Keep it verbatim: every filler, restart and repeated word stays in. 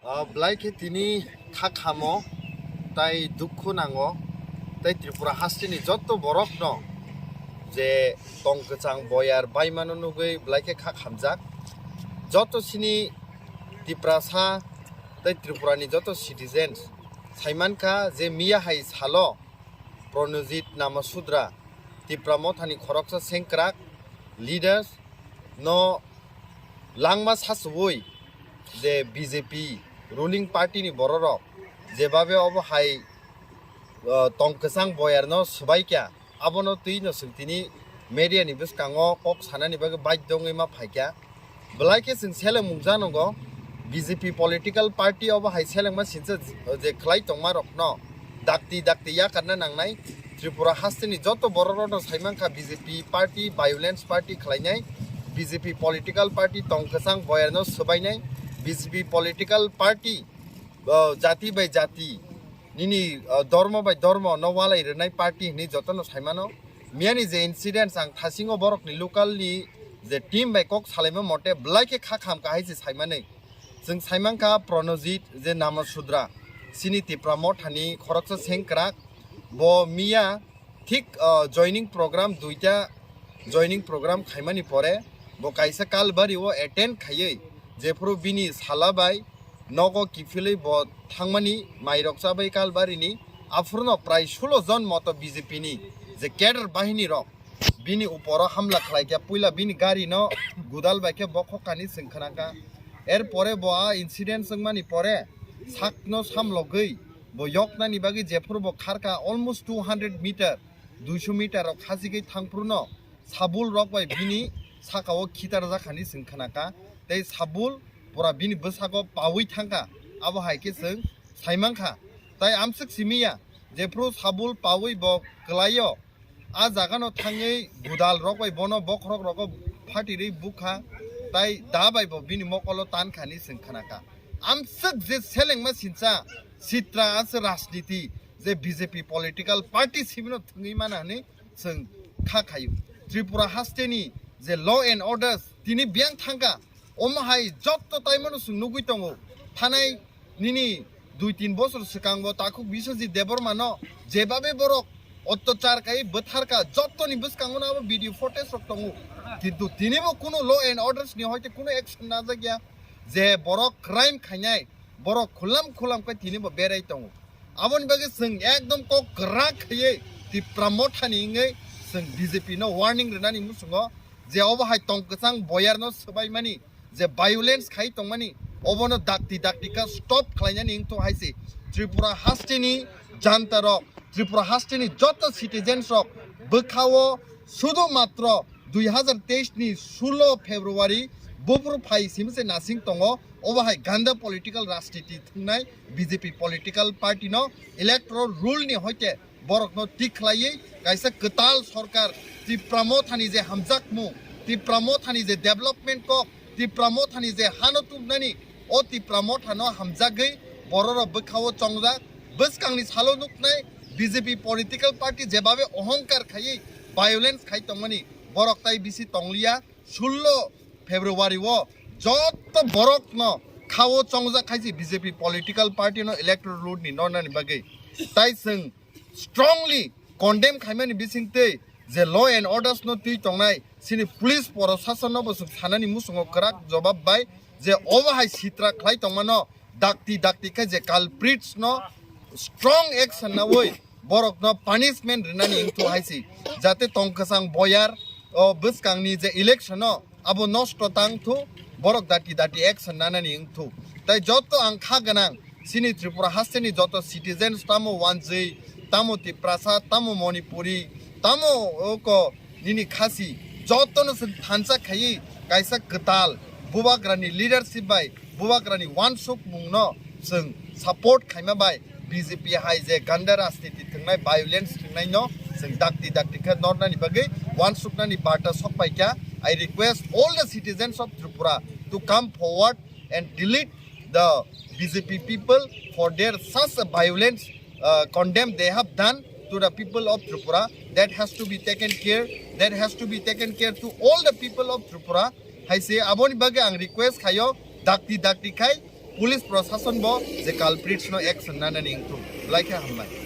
Ah, belai khe tini kha khamo, tai dukhu nango, tai Tripura hasteni jotto borokno je tong kwchang boyar baimano nugwi belai khe kha khamjak. Jotto sini Tiprasa tai Tripurani jotto citizens saimankha je miya hai salo Pranojit Namasudra, Tipra Mothani khoroksa sengkrak leaders no langma sasuwi je B J P ruling party ni bororok jebabe obo hai, uh, tong kwchang boyar no swbaikha, abono twi no swng tini media ni bwskango kok sanani bagwi baidhyo wngwi ma phaikha. Belai khe chwng selengmung janogo, B J P political party obo hai selengma sinsa je khlai tongma rokno dakti dakti yakarna nangnai. Tripura hasteni joto borok rokno saimankha B J P party, violence party khlainai, B J P political party tong kwchang boyarno swbainai, B J P political party, uh, jati bai jati, nini, uh, dormo bai dormo no walai rwnai party hinwi jotono saimano. Miyani je incidents ang thasingo borokni local ni je team bai kok salaima mote belai khe kha kham kahai se saimani. Chwng saimankha Pranojit je Namasudra, sini Tipra Mothani khoroksa sengkrak, bo miya thik, uh, joining program duita joining program khaimani pore bo kaisa kalbari o attend khaiwi jephuru bini sala bai nogo kiphilwi bo thangmani mairok chabai kalbarini, aphurno prai sulo jon moto B J P ni je cadre bahini rok bini uporo hamla khlaikha, puila bini gari no gudal bai khe bokhok kani chwng khnakha. Er pore bo a incident wngmani pore sakno samlogwi bo yoknani bagwi jephuru bo kharkha almost two hundred meter, duiso meter rok khachigwi thangphruno sabul rok bai bini saka o khitarjak hani chwng khnakha, tei sabul pura bini bwsago pawi thangkha, abo hai khe chwng saimankha. Tai amswk simiya jephru sabul pawi bo kwlaio, a jagano thangwi gudal rok bai bono bokhorok rogo phatirwi bukha, tai da bai bo bini mokolo tankha ni chwng khnakha. Amswk je selengma sincha sitra aswk rajniti je B J P political party simino thwngwi mana hwnwi chwng kha khaio. Tripura hasteni je law and orders tini biyang thangkha, omo hai jotto taimano chwng nugwi tongo. Thanai nini dui tin bosor swkango takhuk Biswajit Debbarmano jebabe borok ottachar khai bwtharkha, jottoni bwskango abo video footage rok tongo. Kintu tinibo kuno law and orders ni hoite kuno action najak ya, je borok crime khainai borok khulam khulam khe tinibo berai tongo. Aboni bagwi chwng ekdom kok kwrak khaiwi Tipra Mothani wngwi chwng B J P no warning rwnani muchungo je obo hai tong kwchang boyarno swbaimani je violence khai tongmani obono dakti dakti kha stop khlainani wngthu hai se Tripura hasteni janta rok, Tripura hasteni joto citizens rok bwkhao sudu matro dui hazar teis ni sulo February buphuru phai simi se nasing tongo. Obo hai ganda political rajniti thwngnai B J P political party no electoral rule ni hoite borokno tik khlaiwi kaisa kwtal sorkar Tipra Mothani je hamjakmung, Tipra Mothani je development kok, Tipra Mothani je hano tubnani, o Tipra Mothano hamjagwi bororok bwkhao chongjak. Bwskangni salo nuknai B J P political party jebabe ohongkar khaiwi violence khai tongmani, borok tai bisi tongliya. Sullo February o jotto borokno khao chongjak khai si B J P political party no electoral roll ni nornani bagwi. Tai chwng strongly condemn khaimani bisingtwi je law and orders no twi tongnai sini police proshashan no bo chwng sanani muchungo kwrak jobab bai je obo hai sitra khlai tongmano dakti dakti khe je culprits no strong action nawi borokno punishment rwnani wngthu hai si, jate tong kwchang boyar o bwskangni je election o abo nosto tang thu, borok dati dati action nanani wngthu. Tai joto ang kha gwnang, chini Tripura hasteni joto citizens, tamo Wanjwi, tamo Tiprasa, tamo Manipuri, tamo oko nini Khasi, jotono chwng thansa khaiwi kaisa kwtal Bubagrani leadership bai Bubagrani wansukmungno chwng support khaima bai B J P hai je ganda rajniti thwngnai, violence thwngnai no chwng dakti dakti khe nornani bagwi wansuknani barta sok paikha. I request all the citizens of Tripura to come forward and delete the B J P people for their such a violence, uh, condemn they have done to the people of Tripura. That has to be taken care. That has to be taken care to all the people of Tripura. Hai se aboni bagwi ang request khayo, dakti dakti khai Police proshashan bo je culprits no action nanani wngthung, belai khe hambai.